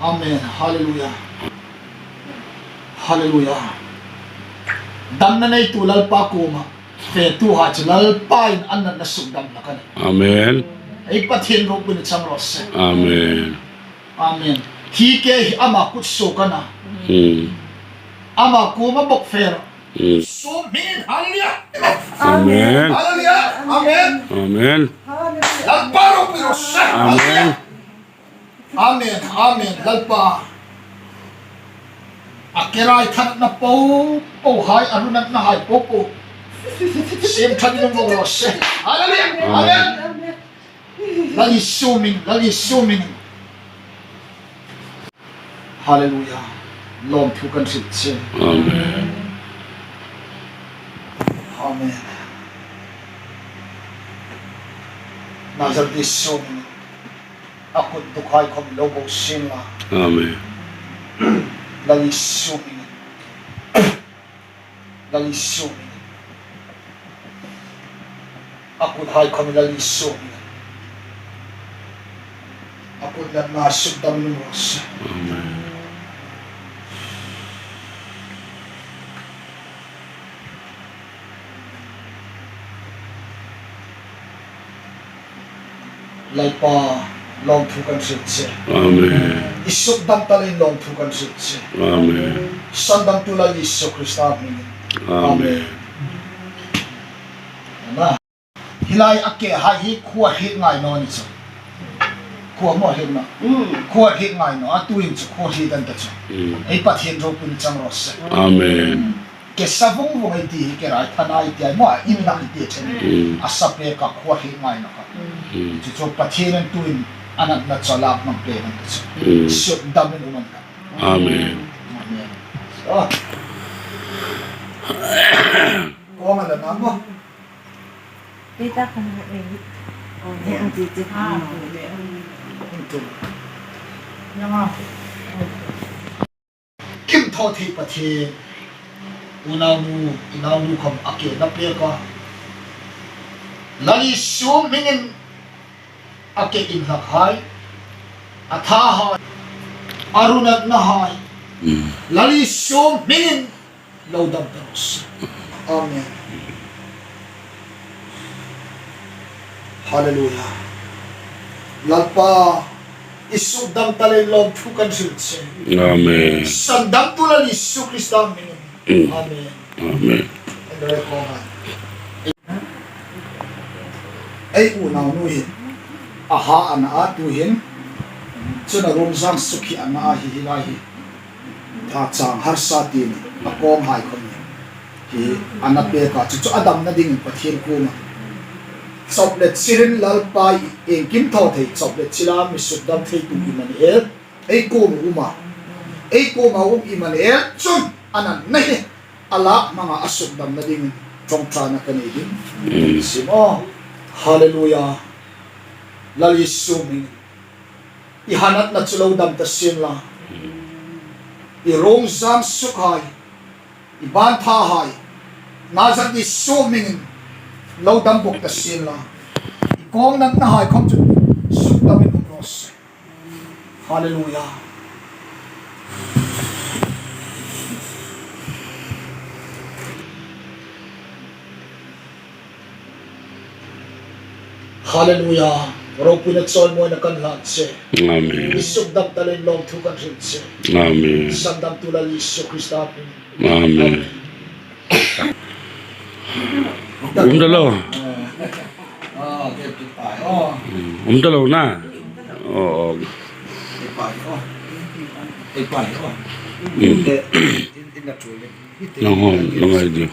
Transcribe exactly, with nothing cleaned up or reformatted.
Amen. Hallelujah. Hallelujah. Damna neitu Lalpa kuoma fetuhai chu Lalpa'n an natna sukdam hlak a nih. Amen. Ei Pathien ropuina chang raw se. Amen. Amen. Hi ke hi ama kutsuok a na. Hmm. Ama kuoma bawk fe ro. Hmm. Sum hmingin, hallelujah. Amen. Hallelujah. Amen. Amen. Lalpa ropui raw se. Amen. Amen, amen, Lalpa. A kerai thanatna po po hai, a ru natna hai po po. Siem ṭhatin um raw se. Hallelujah, amen. Amen. Lal Isu hmingin, Lal Isu hmingin. Hallelujah. Lawmthu kan hril che. Amen. Amen. Nazareth Isu hmingin. A kut dukhai khom lo bo sien la. Amen. Lal Isu hmingin. Lal Isu hmingin. A kuthai khom Lal Isu hmingin. A kut natna sukdam lung raw se. Amen. Lalpa, lawmthu kan hril che. Amen. I sukdam ta leiin lawmthu kan hril che. Amen. Sandamtu Lal Isu Krista hmingin. Amen. Amen. Hi lai a ke hai hi khuo hriet ngai naw ni chu. Khuo maw hriet naw. Mm. Khuo hriet ngai naw, a tuin chu khuo hriet an ta chu. Mm. Ei Pathien ropuina chang raw se. Amen. Ke sa vung vung ei ti hi, ke rai than ei ti ei maw, in hlak ei ti chen. Mm. A sa pek a khuo hriet ngai naw kha. Mm. Chu chu Pathien an tuin a natna chu a lak mang pek an ta chu. Mm. Sukdamin um an ta. Amen. Amen. Oh. Kong ala na maw. Tita kan ha ei. Oh, he ang ti ti. Ah, oh, le. Kim thaw thei Pathien. Unaunu, inaunu khom a ke na pek a. Lal Isu hmingin a ke inhlak hai. A tha hai. A ru natna hai. Mm. Lal Isu hmingin lo dam ta raw se. Amen. Hallelujah. Lalpa, i sukdam ta leiin lawmthu kan hril che. Amen. Sandamtu Lal Isu Krista hmingin. Mm. Amen. Amen. Ei unaunu hin a ha a na a, tuhin chun a Rongzang Suk hi a na a, hi hi lai hi. Tha chang harsa ti ni, a kawng hai khom ni. Hi a na pek a, chu chu a damna dingin Pathien kuoma. Chawp le chirin Lalpa i, iengkim thaw thei chawp le chila mi sukdam theitu Immanuel ei kuoma um a. Ei kuoma um Immanuel chun a natna hi a lak mang a, a sukdamna dingin ṭawngṭaina ka nei ding. Mm. Sim aw. Hallelujah. Lal Isu hmingin. I ha natna chu lo dam ta sien la. I Rongzang Suk hai, i ban tha hai, Nazareth Isu hmingin lo dam bawk ta sien la. I kawng natna hai khom chu sukdamin um raw se. Hallelujah. Hallelujah. Ropuina chawimawina kan hlan che. Amen. I sukdam ta leiin lawmthu kan hril che. Amen. Sandamtu Lal Isu Krista hmingin. Amen. Um ta lo. Um ta lo na. Oh, oh. Mm. Nang hawm, nang ai di.